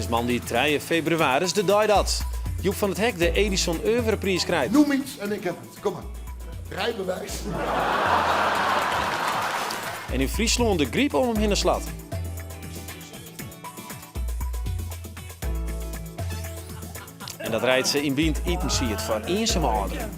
moandei trije febrewaris, de dei dat Youp van 't Hek de Edison Oeuvrepriis krijt. Noem iets en ik heb het. Kom maar. Rijbewijs. En yn Fryslân de gryp om him hinne slat. En dat Reitse yn Bynt iten siet foar iensame âlderen.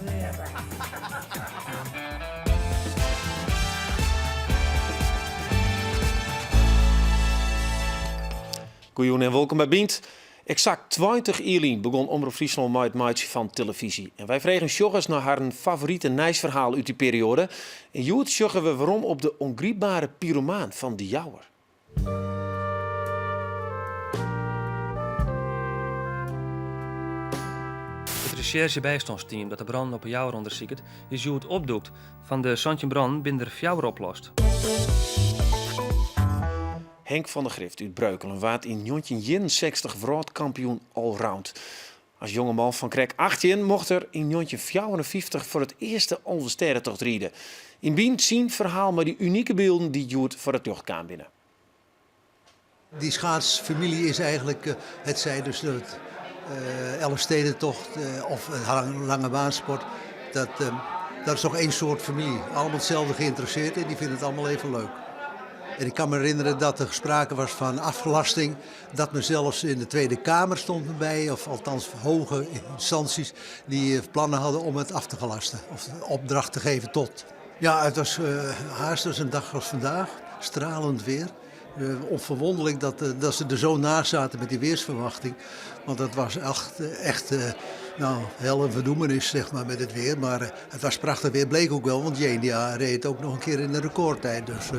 Goejûn en wolkom by Bynt. Eksakt 20 jier lyn begûn Omrop Fryslân mei it meitsjen fan telefyzje. En wy fregen sjoggers nei harren favorite nijsferhaal út dy perioade. En hjoed sjogge we werom op de ongrypbare pyromaan fan De Jouwer. It resjerzjebystânsteam dat de brannen op 'e Jouwer ûndersiket, is hjoed opdûkt. Fan de 17 brannen binne der fjouwer oplost. Henk van der Grift út Breukelen waard yn 1961 wrâldkampioen allround. As jongeman fan krekt 18 mocht er yn 1954 foar it earst de Alvestêdetocht ride. Yn Bynt syn ferhaal mei dy unike bylden dy't hjoed foar it ljocht kaam binne. Dy schaatsfamilie is eigenlijk, het zij dus de Elfstedentocht of lange baansport, dat, dat is toch één soort familie. Allemaal hetzelfde geïnteresseerd en die vinden het allemaal even leuk. En ik kan me herinneren dat er sprake was van afgelasting, dat men zelfs in de Tweede Kamer stond erbij, of althans hoge instanties die plannen hadden om het af te gelasten, of opdracht te geven tot. Ja, het was haast als een dag als vandaag, stralend weer. Onverwonderlijk dat ze er zo naast zaten met die weersverwachting. Want dat was echt, echt nou, hel en verdoemenis zeg maar, met het weer. Maar het was prachtig weer, bleek ook wel, want Jenia reed ook nog een keer in de recordtijd. Dus,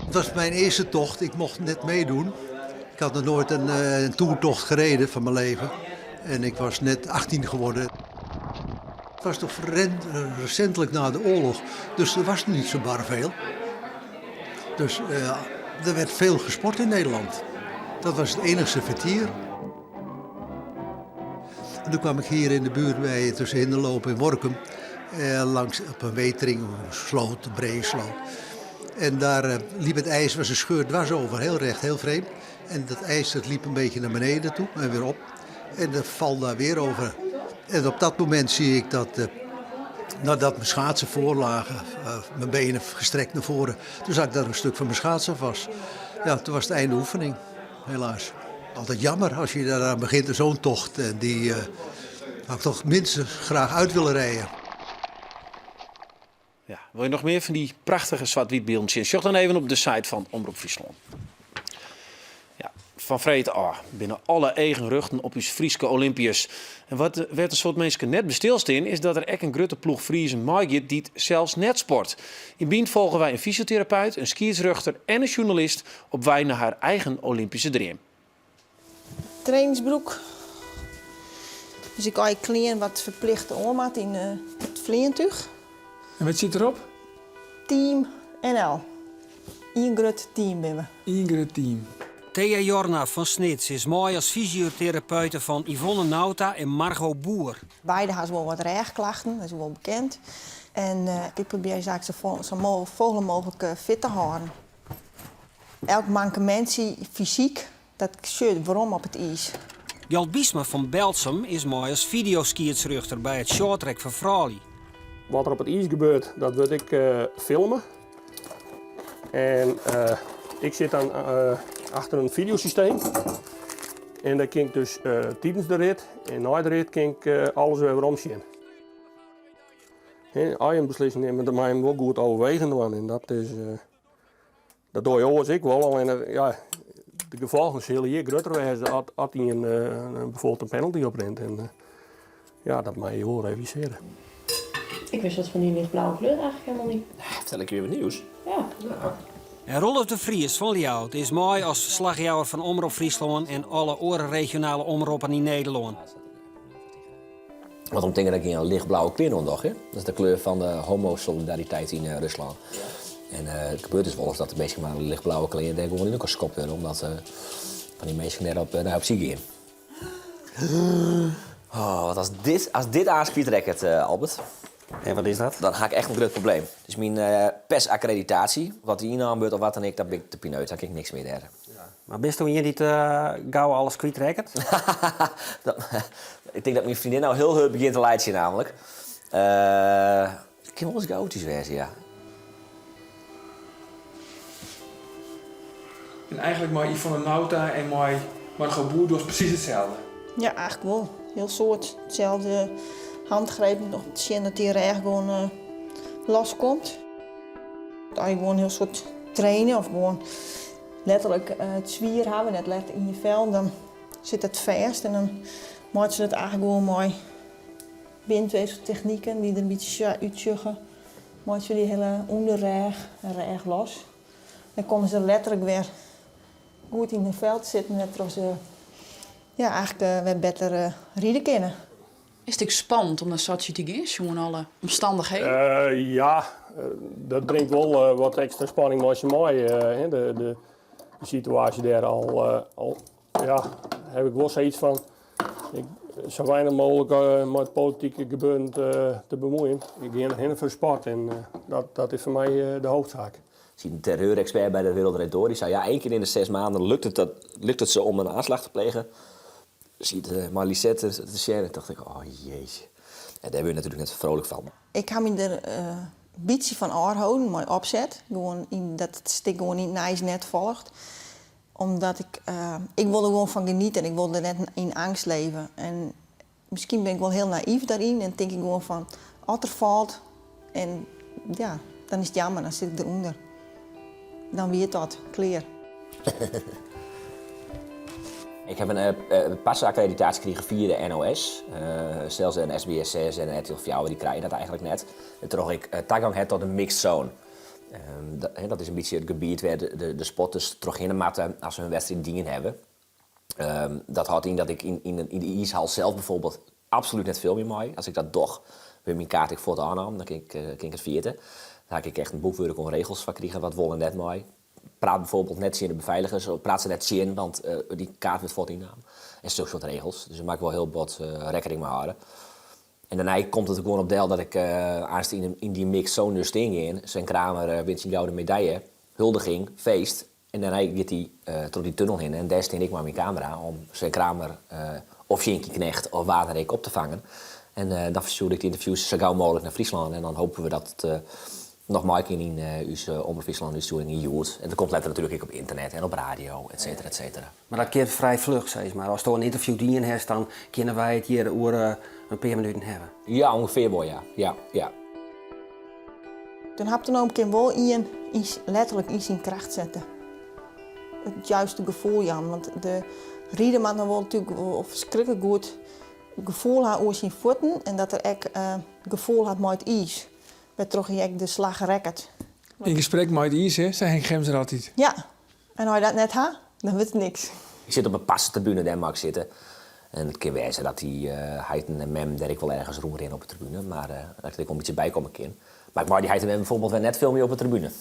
het was mijn eerste tocht, ik mocht net meedoen. Ik had nog nooit een toertocht gereden van mijn leven. En ik was net 18 geworden. Het was toch recentelijk na de oorlog, dus er was niet zo bar veel. Dus er werd veel gesport in Nederland. Dat was het enigste vertier. En toen kwam ik hier in de buurt bij tussen Hindeloopen en Workum. Langs op een wetering, een sloot, een brede sloot. En daar liep het ijs, was een scheur dwars over, heel recht, heel vreemd. En dat ijs dat liep een beetje naar beneden toe en weer op. En dat valt daar weer over. En op dat moment zie ik dat, nadat mijn schaatsen voorlagen, mijn benen gestrekt naar voren, toen zag ik dat er een stuk van mijn schaatsen was. Ja, toen was het einde oefening, helaas. Altijd jammer als je daaraan begint, zo'n tocht. En die had ik toch minstens graag uit willen rijden. Ja, wil je noch mear fan dy prachtige swart-wyt bylden sjen? Sjoch dan even op de site fan Omrop Fryslân. Ja, fan freed ôf binne alle eagen rjochte op ús Fryske Olympiërs. En wat wêr't in soad minsken net by stilstean is dat der ek in grutte ploech Friezen meigiet dy't sels net sport. Yn Bynt folge wy in fysioterapeut, in skiedsrjochter en in sjoernalist op wei nei har eigen Olympyske dream. Trainingsbroek. Dus ik allegear klean wat ferplicht oan moat yn it fleantúch. En wat stiet derop? Team NL. Ien grut team binne we. Ien grut team. Thea Jorna fan Snits is mei as fysioterapeute fan Yvonne Nauta en Margot Boer. Beide ha se wol wat rêchklachten, dat is wol bekend. En ik probearje se eigentlik sa folle mooglik fit te hâlden. Elk mankemintsje fysyk, dat sjocht werom op it iis. Gjalt Biesma fan Berltsum is mei as fideoskiedsrjochter by it shorttrack foar froulju. Wat der op it iis gebeurt, dat wurdt ek filme. En ik sit dan achter in fideosysteem. En dêr kin ik dus tidens de rit en nei de rit kin ik alles wer werom sjen. As je in beslissing nimme, dan moatte je him wol goed overwegen dwaan. En dat is, dat dogge je oars ek wol, allinnich ja, de gefolgen sille hjir grutter wêze as, as ien bijvoorbeeld in penalty oprint. En ja, dat moatte je wol realisearje. Ik wist dat fan dy lichtblauwe kleur eigentlik hielendal net. Fertel ik je wer wat nieuws. Ja. En Roelof de Vries fan Ljouwert is mei as ferslachjouwer fan Omrop Fryslân en alle oare regionale omroppen yn Nederlân. Want om tinke dat ik in lichtblauwe klean oan doch, hè? Dat is de kleur fan de homosolidariteit yn Ruslân. En it gebeurt dus wolris dat de minsken mei lichtblauwe klean dêr gewoan yn elkoar skopt wurde, omdat fan dy minsken dêr op, nei op syk gean. Oh, wat as dit, as dit aanst kwytrekket, Albert. En wat is dat? Dan ha ik echt in grut probleem. Dus myn persakkreditaasje, wat dy ynnaam wurdt of wat dan ek, dat bin ik de pineut. Dan kin ik niks mear dêr. Mar bisto ien dy't gau alles kwytrekket? Ik tink dat myn freondin no hiel hurd begjint te laitsjen namelijk. It kin wolris gaoatysk wêze, ja. En eigenlik mei Yvonne Nauta en mei Margot Boer dochst presys itselde. Ja, eigenlik wol. Hiel soad itselde handgrepen om te sjen dat dy rêch gewoan loskomt. As je gewoan hiel soad traine of gewoan letterlik it swier hawwe, net letterlik yn je fel, dan sit it fêst en dan meitsje se it eigenlik gewoan mei bindweefseltechniken dy't der in bytsje útsjogge, meitsje dy hiele ûnderrêch en rêch los. Dan komme se letterlik wer goed yn hun fel te sitten wêrtroch se ja, eigenlik wer better ride kinne. Is it ek spannend om nei Sotsji te gean, sjoen alle omstannichheden? Ja, dat bringt wol wat ekstra spanning mei sich mei. De, de, de situaasje dêr al, al ja, ha ik wol sayts fan ik, sa weinich mooglik mei it politike gebeuren te, te bemuoien. Ik gean derhinne foar de sport en dat, dat is foar my de hoofdzaak. Er zit een terreurexpert bij de Wereld Draait Door. Die zei, ja, één keer in de 6 maanden lukt het, dat, lukt het ze om een aanslag te plegen. Siet mei Lisette te sjen en tocht ik, oh jeetje. En dêr wurd je natuerlik net frolik fan. Ik ha my der in bytsje fan ôfholden mei opset. Gewoan yn, dat it stik gewoan yn it nijs net folget. Omdat ik, ik wol der gewoan fan geniete en ik wol der net yn eangst leve. En miskien bin ik wol hiel nayf dêryn en tink ik gewoan fan, as er falt en ja, dan is it jammer, dan sit ik derûnder. Dan wie it dat, klear. Ik ha in parse-akkreditaasje krigen fia de NOS. Sels in SBS 6 en RTL 4 dy krije dat eigenlik net. Wêrtroch ik tagong ha tot de mixed zone. Dat is in bytsje it gebiet wêr't de sporters trochhinne moatte as se hun wedstriid dien hawwe. Dat hâldt yn dat ik yn de iishal sels bijvoorbeeld absolút net filmje mei. As ik dat doch, wurdt myn kaart ek fuort ôfnommen, dan kin ik it ferjitte. Dêr ha ik ek echt in boekwurk oan regels foar krigen, wat wol en net mei. Praat bijvoorbeeld net tsjin de befeiligers, of praat se net tsjin, want dy kaart wurdt fuort ynnaam. En sokke soart regels. Dus dêr moat ik wol hiel bot rekkening mei hâlde. En dêrnei komt it der gewoan op del dat ik aanst yn dy mixed zone dus stean gean. Sven Kramer wint syn gouden medaille, huldiging, feest. En dêrnei giet hy troch dy tunnel hinne en dêr stean ik mei myn kamera om Sven Kramer of Sjinkie Knegt of wa dan ek op te fangen. En dan ferstjoer ik de ynterviews sa gau mooglik nei Fryslân en dan hoopje we dat it noch mei kin yn ús Omrop Fryslân útstjoering yn Hjoed. En dat komt letter natuerlik ek op ynternet en op radio, et cetera, et cetera. Mar dat kin frij fluch, sis mar. Asto in ynterview dien hast, dan kinne wy it hjir oer in pear minuten hawwe. Ja, ûngefear wol, ja. Ja, ja. In haptonoom kin wol ien letterlik yn syn kracht sette. It juiste gefoel jaan, want de rider moat noch wol natuerlik wol ferskriklik goed gefoel ha oer syn fuotten en dat er ek gefoel hat mei it iis, wêrtroch hy ek de slach rekket. Yn gesprek mei it iis, hè, sei Henk Gemser altyd. Ja, en as je dat net ha, dan wurdt it niks. Ik sit op 'e parsetribune, dêr mei ik sitte. En it kin wêze dat dy heiten en memmen dêr ek wol ergens rûnrinne op 'e tribune, mar dat ik der ek wol in bytsje by komme kin. Mar ik mei dy heit en mem bijvoorbeeld wer net filmje op 'e tribune.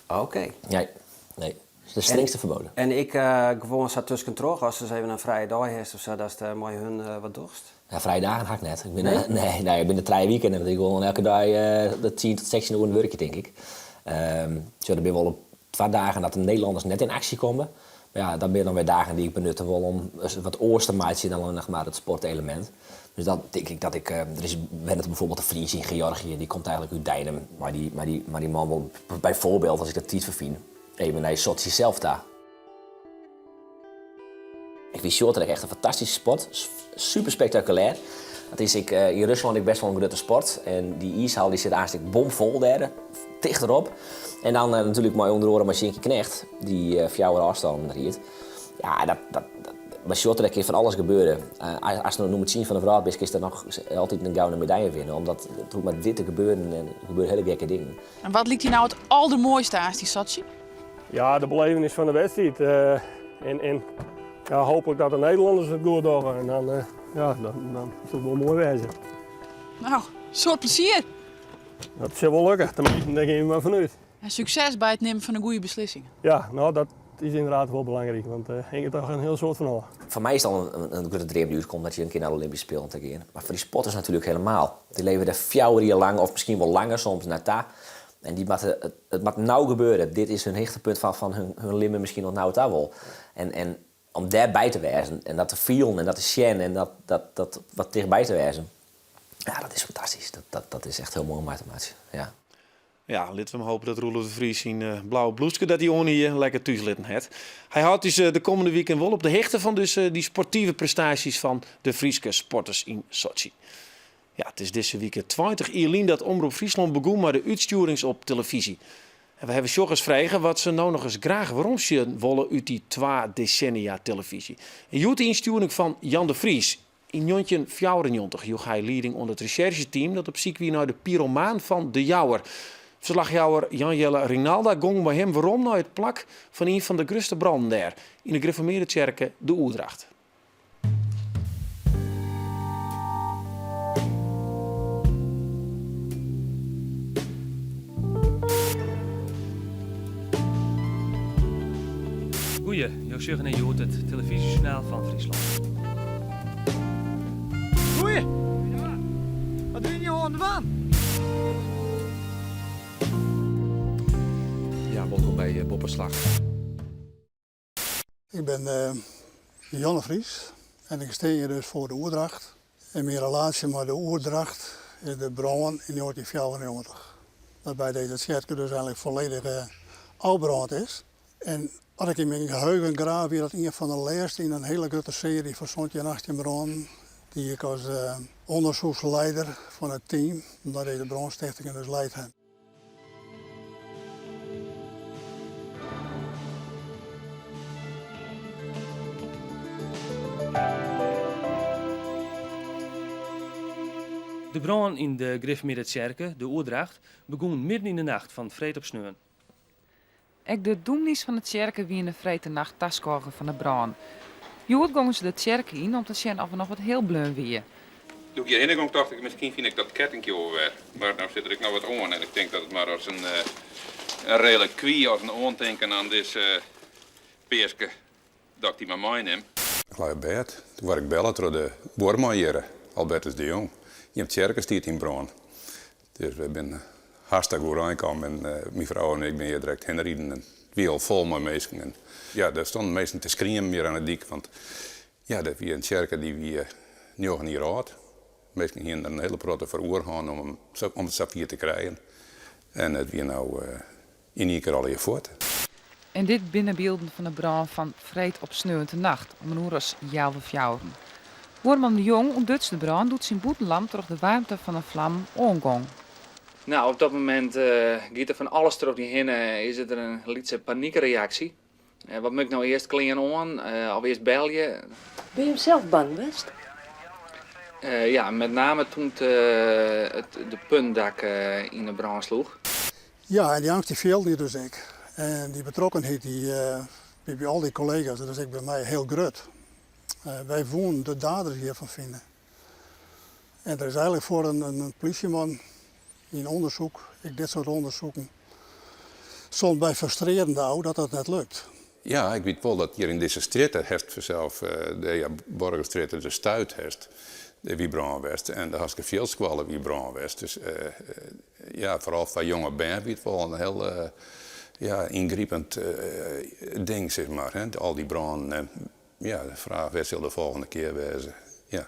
Oké. Nee, nee. Dat is de strangste ferboden. En ek gewoan sa tuskentroch, ast ris even in frije dei hast of sa, datst mei hun wat dochst? Ja, frije dagen ha ik net. Ik bin, nee? nee, nee, ik bin der 3 wiken en ik wol elke dei 10 tot 16 oeren wurkje, tink ik. Sjoch, der binne wol 2 dagen dat de Nederlanners net yn aksje komme. Mar ja, dat binne dan wer dagen dy't ik benutte wol om wat oars te meitsjen dan allinnich mar it sportelemint. Dus dan tink ik dat ik, der is wennet bijvoorbeeld in Fries yn Georgië, dy komt eigenlik út Deinum. Mar dy, mar dy, mar dy man wol bijvoorbeeld, as ik der tiid foar fyn, even nei Sotsji sels ta. Ik fyn shorttrack echt in fantastyske sport, super spektakulêr. Dat is ek yn Ruslân ek best wol in grutte sport. En dy iishal dy sit aanst ek bomfol dêr, ticht derop. En dan natuerlik mei ûnder oare mei Sjinkie Knegt, dy't 4 ôfstannen riidt. Ja, dat, dat, dat, mei shorttrack kin fan alles gebeure. Ast no nûmer 10 fan de wrâld bist, kinst der noch altyd in gouden medaille winne. Omdat it hoecht mar dit te gebeuren en der gebeure hiele gekke dingen. En wat liket dy no it aldermoaiste aanst yn Sotsji? Ja, de belevenis fan de wedstriid. En, en ja, hooplik dat de Nederlanners it goed dogge. En dan, ja, dan, dan sil it wol moai wêze. No, soad plezier. Dat sil wol lukke, tenminsten, dêr gean we mar fanút. En sukses by it nimmen fan de goede beslissingen. Ja, no, dat. Dat is inderdaad wol belangryk, want dêr hinget toch in hiel soad fan ôf. Foar my is it al in grutte dream dy't útkomt dat je in kear nei de Olympische Spelen ta gean. Mar foar dy sporters natuerlik helemaal. Dy leve der fjouwer jier lang of miskien wol langer soms nei ta. En dy moatte, it moat no gebeure. Dit is hun hichtepunt fan hun libben miskien oant no ta wol. En om dêrby te wêzen en dat te fielen en dat te sjen en dat, dat wat tichtby te wêzen, ja, dat is fantastysk. Dat is echt hiel moai om mei te meitsjen. Ja. Ja, litte we mar hoopje dat Roelof de Vries syn eh, blauwe bloeske dat hy oan hie lekker thús litten hat. Hy hâldt ús eh, de kommende wiken wol op de hichte fan dus, eh, dy sportive prestaasjes fan de Fryske sporters yn Sotsji. Ja, it is dizze wike 20 jier lyn dat Omrop Fryslân begûn mei de útstjoerings op telefyzje. En we hawwe sjoggers frege wat se no noch ris graach weromsjen wolle út dy twa desennia telefyzje. En hjoed de ynstjoering fan Jan de Vries. Yn 1994 joech hy lieding oan it resjerzjeteam dat op syk wie nei de pyromaan fan De Jouwer. Ferslachjouwer Jan Jelle Rinalda gong mei him werom nei it plak fan ien fan de grutste brannen dêr, yn de Grifformearde Tsjerke De Oerdracht. Goeie, jo sjogge nei hjoed it telefyzjesjoernaal fan Fryslân. Goeie! Wat binne jo oan it dwaan? Ja, wolkom by eh, Boppeslach. Ik bin Jan de Vries en ik stean hjir dus foar de oerdracht. En myn relaasje mei de oerdracht is de brân yn 1994. Wêrby dizze tsjerke dus eigenlik folledich ôfbrând is. En as ik yn myn geheugen graaf wie dat ien fan de lêste yn in hiele grutte searje fan 17, 18 brânen dy't ik as ûndersykslieder fan it team nei dizze brânstichtingen dus leid ha. De brân yn de Grifformearde Tsjerke, De Oerdracht, begûn midden yn de nacht fan freed op sneon. Ek de dûmny's fan de tsjerke wiene freedtenacht taskôger fan de brân. Hjoed gongen se de tsjerke yn om te sjen oft der noch wat heel bleaun wie. Doe't ik hjirhinne gong tocht ik, miskien fyn ik dat kettinkje wol wer. Mar no sit der ek noch wat oan en ik tink dat it mar as in relikwy, as in oantinken oan dizze peaske, dat ik dy mar meinim. Ik lei op bêd. Toen waard ik belle troch de buorman hjirre, Albertus de Jong. Jim tsjerke stiet yn brân. Dus wy binne hartstikke oereinkaam en myn frou en ik binne hjir direkt hinne riden. En it wie al fol mei minsken. En ja, der stonden minsken te skriemen hjir oan de dyk, want ja, dat wie in tsjerke dy wie njoggen jier âld. Minsken hiene der in hiele protte foar oer hân om om it safier te krijen. En it wie no yn ien kear allegear fuort. En dit binne bylden fan de brân fan freed op sneontenacht om in oer as healwei fjouweren. Buorman de Jong ûntduts de brân doe't syn bûtenlamp troch de waarmte fan de flam oangong. No, op dat momint giet der fan alles troch dy hinne, is der in lytse panykreaksje. Wat moat ik no earst klean oan of earst belje? Binne jim sels bang west? Ja, met name toen it de puntdak yn 'e brân sloech. Ja, en dy eangst dy fielde je dus ek. En dy betrokkenheid dy wie by al dy kollega's, dat is ek by my hiel grut. Wy woenen de daders hjirfan fine. En der is eigenlik foar in plysjeman yn ûndersyk, ek dit soart ûndersoeken, soms by frustrearjende ôf dat dat net lukt. Ja, ik wit wol dat hjir yn dizze strjitte hast fansels de ja, Borgerstrjitte de Stuit hast, dêr wie brân west en de Haskerfjildskoalle wie brân west. Dus ja, foaral foar jonge bern wie it wol in hiel ja, yngripend ding, sis mar. Hè. Al dy brânen en ja, de fraach wêr sil de folgjende kear wêze. Ja.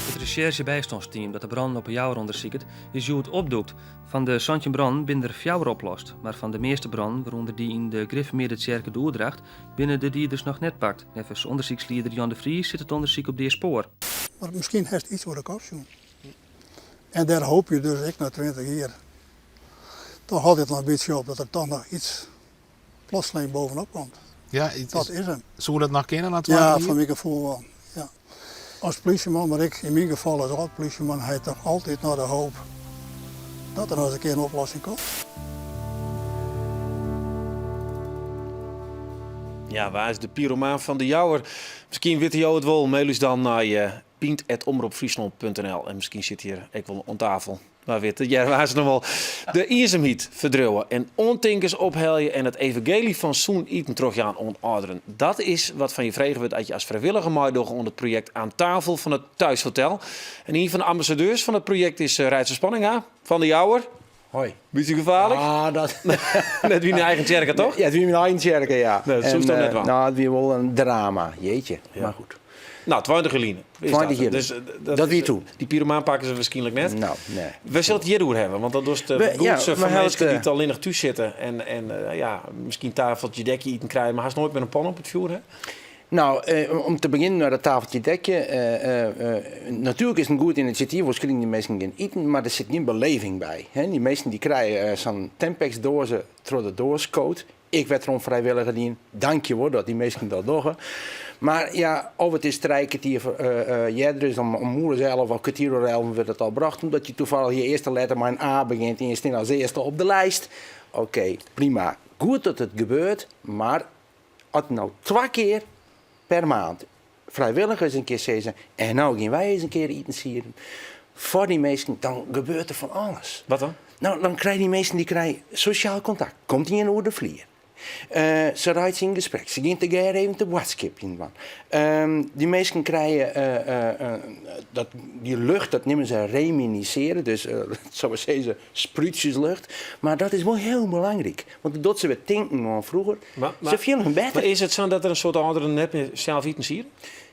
It resjerzje-bystânsteam dat de brannen op 'e Jouwer ûndersiket, is hjoed opdûkt. Fan de 17 brannen binne der fjouwer oplost, mar fan de measte brannen, wêrûnder dy yn de Grifformearde Tsjerke De Oerdracht, binne de dieders noch net pakt. Neffens ûndersykslieder Jan de Vries sit it ûndersyk op dea spoar. Mar miskien hast yts oer de kop sjoen. En dêr hoopje dus ek nei 20 jier toch altyd noch in bytsje op dat der toch noch yts plotseling bovenop komt. Ja, dat is him. Soe dat noch kinne nei 20 Ja, jier? foar myn gefoel wol. Ja. As plysjeman, mar ek yn myn gefal as âld-plysjeman, ha je toch altyd noch de hoop dat der noch ris in kear in oplossing komt. Ja, wa is de pyromaan fan De Jouwer? Miskien witte jo it wol. Mail ús dan nei eh, pynt@omropfryslân.nl en miskien sit hjir ek wol oan tafel. Wa wit, dat hearre we aanst noch wol. De iensumheid ferdriuwe en oantinkens ophelje en it evangeelje fan sûn iten trochjaan oan âlderen. Dat is wat fan je frege wurdt as je as frijwilliger meidogge oan it projekt Aan Tafel fan it Thuishotel. En ien fan de ambassadeurs fan it projekt is Reitse Spanninga fan De Jouwer. Hoi. Bytsje gefaarlik? Ah, dat... It wie dyn eigen tsjerke, toch? Ja, it wie myn eigen tsjerke, ja. Nee, dat soest toch net dwaan? No, it wie wol in drama, jeetje. Ja. Mar goed. No, 20 jier lyn. 20 jier. Dus, dat, dat wie toen. Dy pyromaan pakke se wierskynlik net. No, nee. We sille it hjiroer hawwe, want dat dochst goed ja, foar minsken dy't allinnich thús sitte en, en ja, miskien tafeltje dekje iten krije, mar hast noait mear in pan op it fjoer, hè? No, om te begjinnen mei dat tafeltje dekje. Natuerlik is it in goed inisjatyf, oars krije dy minsken gjin iten, mar der sit gjin beleving by. Dy minsken dy krije sa'n Tempex-doaze troch de doar skood. Ik wurdt der oan frijwilliger dien. Dankjewol dat dy minsken dat dogge. Mar ja, of it is trije kertier earder is, om oere 11 of kertier oer 11 wurdt it al brocht, omdat je toevallig je earste letter mei in A begjint en je stean as earste op de lijst. Oké, prima. Goed dat it gebeurt, mar As no twa kear per maand frijwilligers in kear sizze en no gean wy ris in kear iten sieden foar dy minsken, dan gebeurt der fan alles. Wat dan? No, dan krije dy minsken dy krije sosjaal kontakt. Komt ien oer de flier. Se reitsje yn gesprek. Se gean tegearre even te boadskipjen dwaan. Dy minsken krije dat, dy lucht, dat neame se reminisere, dus sa't we sizze sprútsjeslucht. Mar dat is wol hiel belangryk. Want dat se wer tinken oan froeger. Se fiele him better. Mar is it sa dat der in soad âlderen net mear sels iten siede?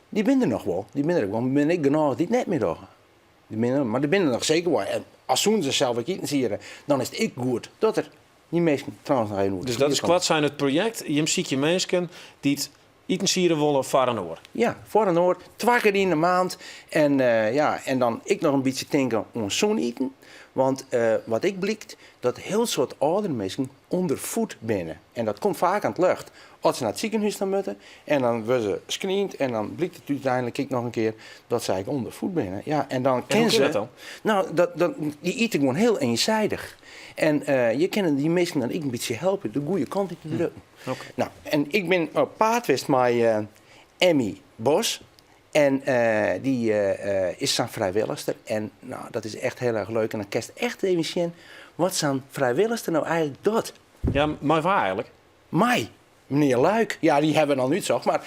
Dy binne der noch wol. Dy binne der ek wol. Der binne ek genôch dy't net mear dogge. Dy binne, mar der binne der noch seker wol. En as soenen se sels ek iten siede, dan is it ek goed dat der dy minsken trouwens noch even oer de Dus dat is flier komme. koart sein it projekt. Jim sykje minsken dy't iten siede wolle foar in oar. Ja, foar in oar. Twa kear yn de maand. En, ja, en dan ek noch in bytsje tinke oan sûn iten. Want wat ek blykt, dat hiel soad âldere minsken ûnderfoed binne. En dat komt faak oan it ljocht as se nei it sikehûs ta moatte. En dan wurde se screend en dan blykt it úteinlik ek noch in kear dat se eigentlik ûnderfoed binne. Ja, en dan En kin hoe kin se. dat dan? No, dat, dat, dy ite gewoan hiel iensidich. En je kinne dy minsken dan ek in bytsje helpe de goede kant út te drukken. No, en ik bin op paad west mei Emmy Bos. En dy is sa'n frijwillichster. En no, dat is echt hiel erch leuk. En dan kinst echt even sjen wat sa'n frijwillichster no eigentlik docht. Ja, mei wa eigentlik? Mei menear Luik. Ja, dy hawwe we dan útsocht. Mar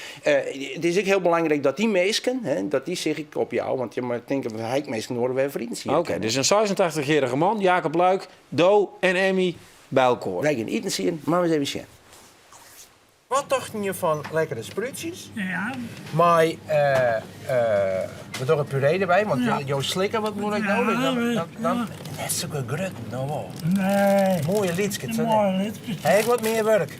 it is ek hiel belangryk dat dy minsken, hè, dat dy sich ek opjouwe. Want je moatte tinke, we ha ek minsken nedich wêr't we foar iten siede Oké, kinne. dus in 86-jierrige man, Jacob Luik, do en Emmy by elkoar. Wy gean iten sieden, mar ris even sjen. Wat tochten je fan lekkere sprútsjes? Ja. Mei, we dogge puree derby, want Ja. jo slikke wat muoilik Ja, no. Dus dan, dan, dan, ja. net sokke grutten, no wol. Nee. Moaie lytskes. Moaie lytskes. Ha ik wat mear wurk.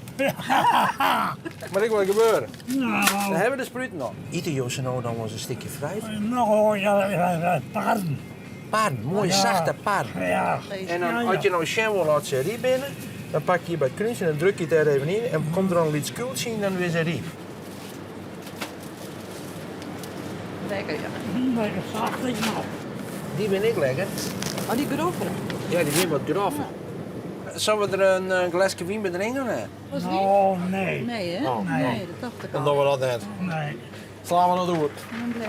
Moat ek wat gebeure. Nou. Dan hawwe we de spruten al. Ite jo se no dan wolris in stikje fruit? No, ja, ja, parren. Parren, moaie Ja. sachte parren. Ja. En dan, Ja, ja. as je no sjen wolle oft se ryp binne, dan pak je hier by it krúntsje en dan druk je it dêr even yn en komt der dan in lyts kúltsje yn, dan binne se ryp. Lekker, ja. Lekker sacht ik noch. Dy binne ek lekker. Oh, dy groffere. Ja, dy binne wat groffer. Sille we der in eh, gleske wyn by drinke? Nee? Oh, nee. Nee, hè? Oh, nee, dat tocht ik Dan al. dogge we dat net. Nee. Slaan we dat oer.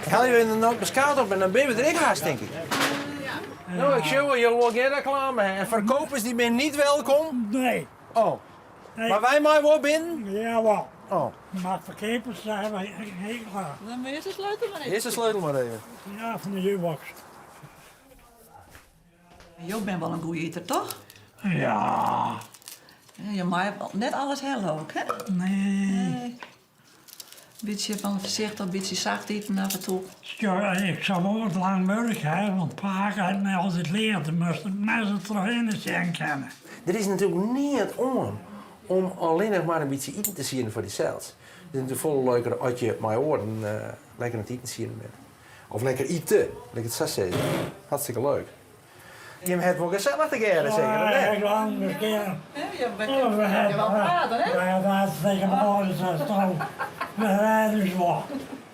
Helje we in de nootmuskaat op en dan binne we der ek haast, tink ik. No, ik sjoch wol, jo wolle gjin reklame ha. En ferkopers dy binne net welkom? Nee. Oh. Nee. Mar wy meie wol binnen? Jawel. Oh. Mar ferkeapers zijn wij heel graag. Dan moet je eerst de sleutel maar even. Eerst de sleutel maar even. Ja, van de jukebox. Jo bent wol in goede iter, toch? Ja. Je mag net alles helle ook, hè? Nee. Bytsje fan foarsichtich, bytsje sacht iten af en toe. Ja, ik sil wol wat lang wurk ha, want pake hat my altyd leard, do moatst it mes der trochhinne sjen kinne. Der is natuerlik neat oan om allinnich mar in bytsje iten te sieden foar dysels. It is natuerlik folle leuker as je mei oaren lekker oan it iten sieden binne. Of lekker ite, lit ik it sa sizze. Hartstikke leuk. Jim ha it wol gesellich tegearre, seker, of net? Ik lang miskien. Ja, we hebben wel praten, hè? We hebben tegen mijn ouders en We rijden dus wel.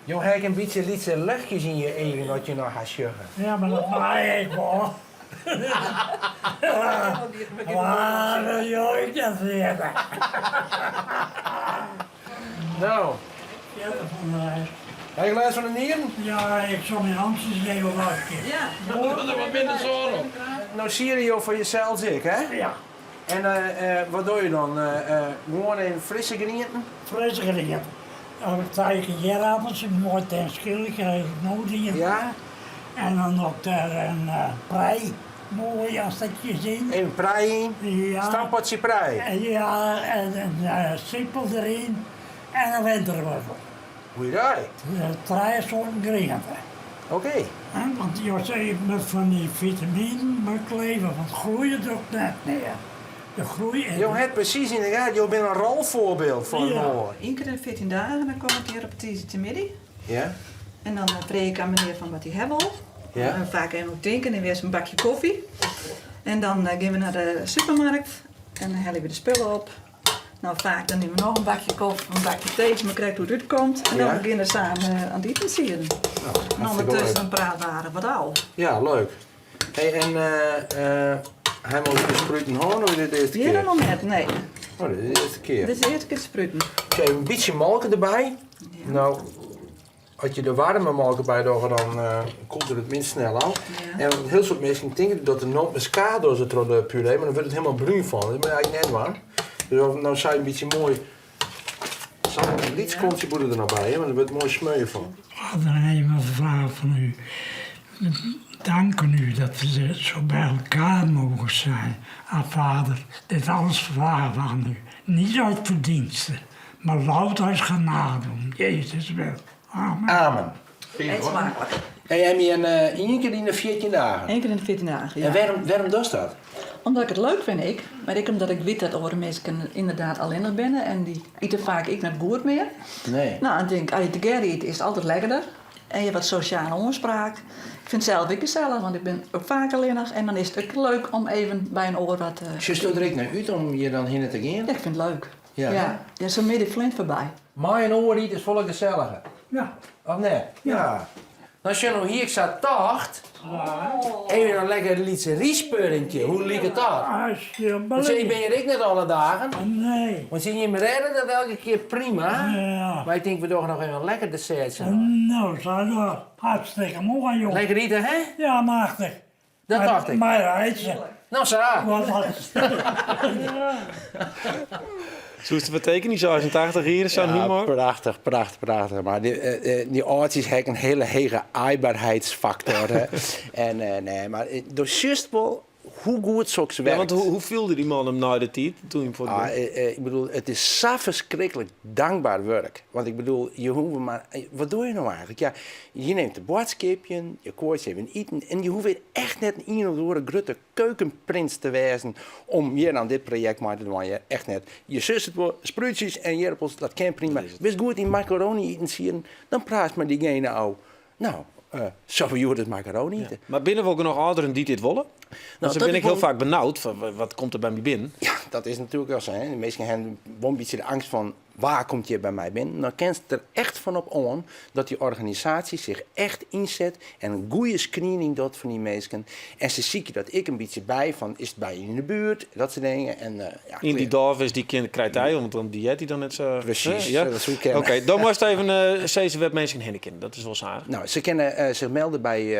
Jo ha ek in bytsje lytse luchtjes yn je eagen as je nei har sjogge. Ja, mar dat mei ik wol. Waar wil je dat zeggen? No. Ja, dat van de reis. Ha je lêst fan de nieren? Ja, ik sil myn hantsjes even waskje. Ja. Er wat minder sâlt op. No siere jo foar jesels ek, hè? Ja. En wat dogge je dan? Gewoan even frisse grienten? Frisse grienten. Dan trije ik ierappels, moai ten skilje krij ik no dien. Ja. En dan noch der in prei, moai as stikjes yn. Even prei yn? Ja. Stamppotsje prei? Ja, en in sipel deryn en in winterwortel. Goeiedei. Trije soarten griente. Oké. Want jo sizze, ik moat fan dy fitaminen moat ik leve, want groeie doch ik net mear. De groei is. Jo het presys yn de gaten, jo binne in rolfoarbyld foar in oar. Ien kear yn de 14 dagen dan kom ik hjir op tiisdeitemiddei. Ja. En dan freegje ik oan menear fan wat hy ha wol. Ja. En faak even wat drinken en wer in bakje kofje. En dan gean we nei de supermarkt en dan helje we de spullen op. No, faak dan nimme we noch in bakje kofje of in bakje tee, mar krekt hoe't it útkomt. En dan Ja. begjinne we samen oan it iten sieden. En ûndertusken prate we aardich wat ôf. Ja, leuk. Hey, en ha jo de spruten hân of is dit de earste Hjir kear? noch net, nee. Oh, dit is de earste kear. Dit is de earste kear spruten. Oké, in bytsje molke derby. No, as je der waarme molke by dogge, dan komt it it minst snel ôf. En in hiel soad minsken tinke dat de notmuskaat dogge se troch de puree, mar dan wurdt it hielendal brún fan. Dat moat je eigentlik net dwaan. Dus of no sa in bytsje moai, sa'n lyts klontsje bûter der noch by, hè, want der wurdt moai smeuïch fan. Vader in hemel, we vragen van u, we danken u dat we zo bij elkaar mogen zijn. Ah, Vader, dit alles vragen we aan u. Niet uit verdiensten, maar louter uit genade om Jezus wil. Amen. Amen. Eet smakelijk. Hey, Emmy, en ien kear yn de 14 dagen? Eén kear yn de 14 dagen, ja. En wêrom, wêrom dochst dat? Omdat ik it leuk fyn ek, mar ek omdat ik wit dat oare minsken ynderdaad allinnich binne en dy ite faak ek net goed mear. Nee. No, ik tink, as je tegearre ite is it altyd lekkerder en je ha wat sosjale oanspraak. Ik fyn it sels ek gesellich, want ik bin ek faak allinnich en dan is it ek leuk om even by in oar wat. Sjochsto der ek nei út om hjir dan hinne te gean? Ja, ik fyn it leuk. Ja. Ja, ja sa'n middei fleant foarby. Mei in oar ite is folle geselliger. Ja. Of net? Ja. No sjoch, no hie ik sa tocht. Even in lekker lyts ryspuddingje. Hoe liket dat? Want sjoch, ik bin hjir ek net alle dagen. Nee. Want sjoch, jim rêde dat elke kear prima. Ja. Mar ik tink, we dogge noch even in lekker dessertsje. No, sa dat. Hartstikke moai, joh. Lekker ite, hè? Ja, machtich. Dat dacht ik. Mei reitsje. No sa. Wat wat. Soest it betekenje, 86 jier, sa'n Ja, humor? prachtich, prachtich, prachtich. Mar dy, dy âldsjes ha ek in hiele hege aaibaarheidsfaktor. hè. En nee, mar do sjochst wol hoe goed soks Ja, werkt. want hoe fielde dy man him nei de tiid toen hy fuort Ah, gie? ik bedoel, it is sa ferskriklik dankber wurk. Want ik bedoel, je hoege mar. Wat dogge je no eigentlik? Ja, je nimt de boadskipjen, je koait even iten en je hoege echt net ien of oare grutte keukenprins te wêzen om hjir oan dit projekt mei te dwaan. Ja, echt net. Je sust it wol, sprútsjes en jirpels, dat kin prima. Bist goed yn makarony iten sieden, dan praatst mei dygene ôf. No, sille we hjoed ris makarony ite. Mar binne der wol genôch âlderen dy't dit wolle? Want se dat binne is ek hiel wol- faak benaud fan wat komt der by my binnen. Ja, dat is natuerlik wol sa. Hè. De minsken hawwe wol in bytsje de eangst fan wa komt hjir by my binnen. Dan kinst der echt fan op oan dat dy organisaasje sich echt ynset en in goede screening docht fan dy minsken. En se sykje dat ek in bytsje by fan is it by je yn de buert, dat soart dingen. En, ja, Ien dy't dôf is, dy kin krijt dy, want dan dy heart dy dan net sa. Presys, Hè? Ja? dat soe kinne. Oké, dan moatst even sizze wêr't minsken hinne kinne. Dat is wol sa aardich. No, se kinne sich melde by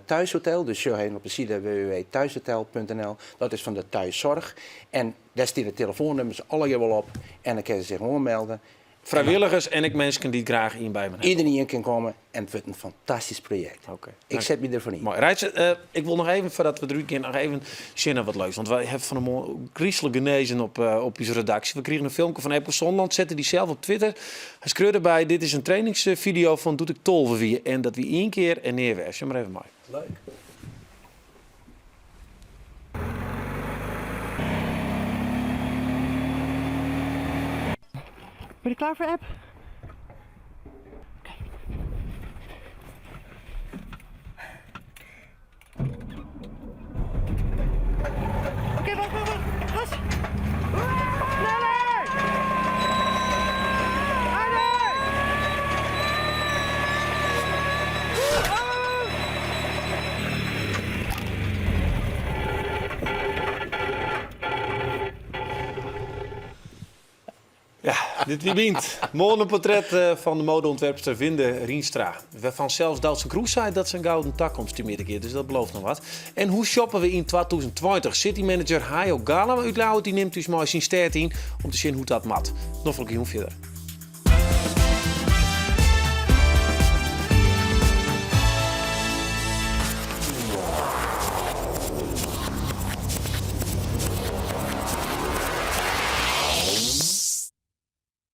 Thuishotel. Dus sjoch even op de side www.thuishotel.nl. Dat is fan de thuiszorg. En dêr steane de telefoannummers allegear wol op. En dan kinne se sich oanmelde. Frijwilligers en ek minsken dy't graach ien by men hawwe. Iederien kin komme en it wurdt in fantastysk projekt. Ik set my derfoar yn. Moai. Reitse, ik wol noch even, foardat we derút gean, noch even sjen nei wat leuks. Want wy hawwe fan 'e moarn gryslik genezen op ús redaksje. We krigen in filmke fan Epke Zonderland, sette dy sels op Twitter. Hy skreau derby, dit is in trainingsfideo fan doe't ik 12 wie. En dat wie ien kear en nea wer. Sjoch mar even mei. Leuk. Ben je er klaar voor, Ep? Oké, wacht, wacht, wacht. Gas! Sneller! Harder! Ja. Dit wie Bynt. Moarn in portret eh, fan de modeontwerpster Winde Rienstra. Wêrfan sels Doutzen Kroes sei dat se in gouden takomst temjitte giet, dus dat belooft noch wat. En hoe shoppe we yn 2020? Citymanager Hayo Galama út Ljouwert dy nimt ús mei syn stêd yn om te sjen hoe't dat moat. Noflike jûn fierder.